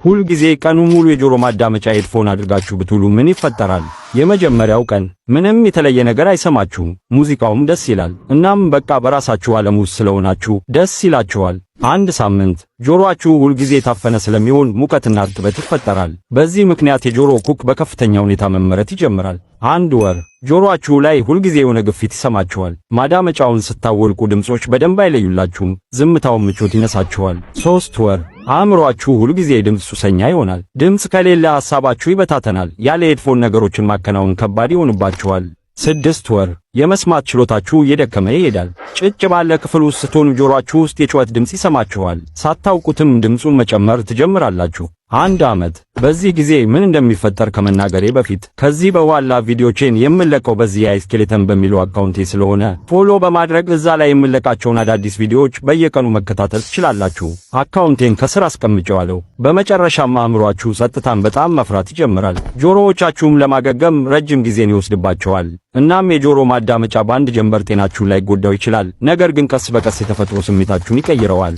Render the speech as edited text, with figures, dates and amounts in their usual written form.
ሁል ጊዜ ቀኑን ሙሉ የጆሮ ማዳመጫ headphone አድርጋችሁ ብትውሉ ምን ይፈጠራል? የመጀመሪያው ቀን ምንም የተለየ ነገር አይሰማችሁም። ሙዚቃውም ደስ ይላል። እናም በቃ በራሳችሁ ዓለም ውስጥ ስለሆናችሁ ደስ ይላችኋል። አንድ ሳምንት ጆሮአችሁ ሁልጊዜ የታፈነ ስለሚሆን ሙቀትና እርጥበት ይፈጠራል። በዚህ ምክንያት የጆሮ ኩክ በከፍተኛ ሁኔታ መመረት ይጀምራል። አንድ ወር ጆሮአችሁ ላይ ሁልጊዜ የሆነ ግፊት ይሰማችኋል። ማዳመጫውን ስታወልቁ ድምጾች በደንብ አይለዩላችሁም። ዝምታውን ምቾት ይነሳችኋል። 3 ወር አእምሮአችሁ ሁልጊዜ የድምፅ ሱሰኛ ይሆናል። ድምፅ ከሌለ ሐሳባችሁ ይበታተናል። ያለ headphone ነገሮችን ማከናወን ከባድ ይሆንባችኋል። 6 ወር የመስማት ችሎታችሁ እየደከመ ይሄዳል። ጭጭ ባለ ክፍል ውስጥ ስትሆኑ ጆሮአችሁ ውስጥ የጩኸት ድምፅ ይሰማችኋል። ሳታውቁትም ድምፁን መጨመር ትጀምራላችሁ። አንድ ዓመት። በዚህ ጊዜ ምን እንደሚፈጠር ከመናገሬ በፊት፣ ከዚህ በኋላ ቪዲዮቼን የምለቀው በዚህ የአይስኬሌተን በሚለው አካውንቴ ስለሆነ follow በማድረግ እዛ ላይ የምለቃቸውን አዳዲስ ቪዲዮዎች በየቀኑ መከታተል ትችላላችሁ። አካውንቴን ከስር አስቀምጨዋለሁ። በመጨረሻም አእምሯችሁ ጸጥታን በጣም መፍራት ይጀምራል። ጆሮዎቻችሁም ለማገገም ረጅም ጊዜን ይወስድባቸዋል። እናም የጆሮ ማዳመጫ በአንድ ጀንበር ጤናችሁን ላይጎዳው ይችላል። ነገር ግን ቀስ በቀስ የተፈጥሮ ስሜታችሁን ይቀይረዋል።